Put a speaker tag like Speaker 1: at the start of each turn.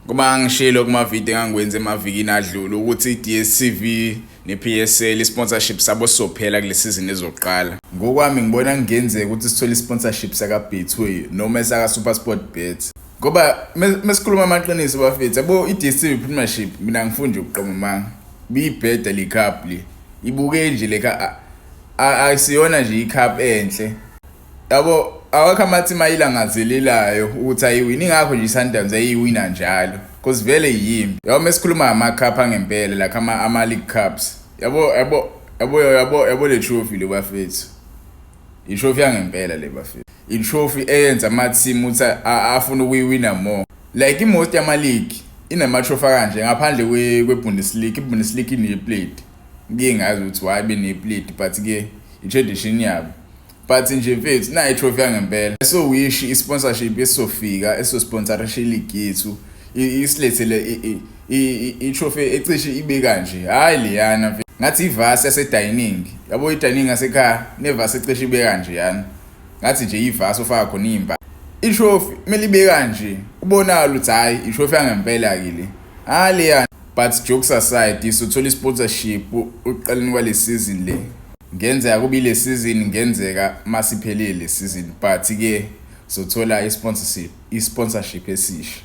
Speaker 1: Kuba ngishilo kuma-video engangikwenze emavikini adlule ukuthi i-DStv ne-PSL i-sponsorship sabo sizophela kule season ezoqala. Ngokwami ngibona kungenzeka ukuthi sithole i-sponsorship saka-Betway noma esaka-SuperSport Bet. Ngoba mesikhuluma amaqiniso bafethu, yabo i-DStv Premiership, mina ngifuna nje ukuqoma manga. Biyibheda le cup le. Ibuke nje le ayisiyona nje i-cup enhle. Yabo, awakho ama-team ayilangazelelayo ukuthi ayiwini, ingakho nje i-Sundowns ayiwina njalo. Cause vele yimbi. Yabo, mesikhuluma ngama-cup angempela, like ama-league cups. Yabo yabo yabo yabo yabo le trophy le bafethu. I-trophy yangempela le bafethu. I-trophy eyenza ama-team ukuthi afune ukuyiwina more. Like i-most yama-league inama-trophy kanje ngaphandle kwe-Bundesliga. I-Bundesliga ine-plate. Ngike ngazi ukuthi why bene-plate, but ke i-tradition yabo. But nje mfethu, nayi i-trophy yangempela. So wish i-sponsorship esizofika esizosponsorisha i-league yethu isilethele i-trophy ecishe ibe kanje, hhayi leyana ngathi ivasi yase-dining. Yabo, i-dining yasekhaya nevasi ecishe ibe kanje yana, ngathi nje ivasi ofaka khona iy'mpahla. I-trophy kumele ibe kanje, ubonakala ukuthi hhayi, i-trophy yangempela-ke le, hhayi leyana. But jokes aside, sothola i-sponsorship ekuqaleni kwale season le. Ngenzeka kube ile season, ngenzeka masiphelile le season, but ke sothola i-sponsorship esisha.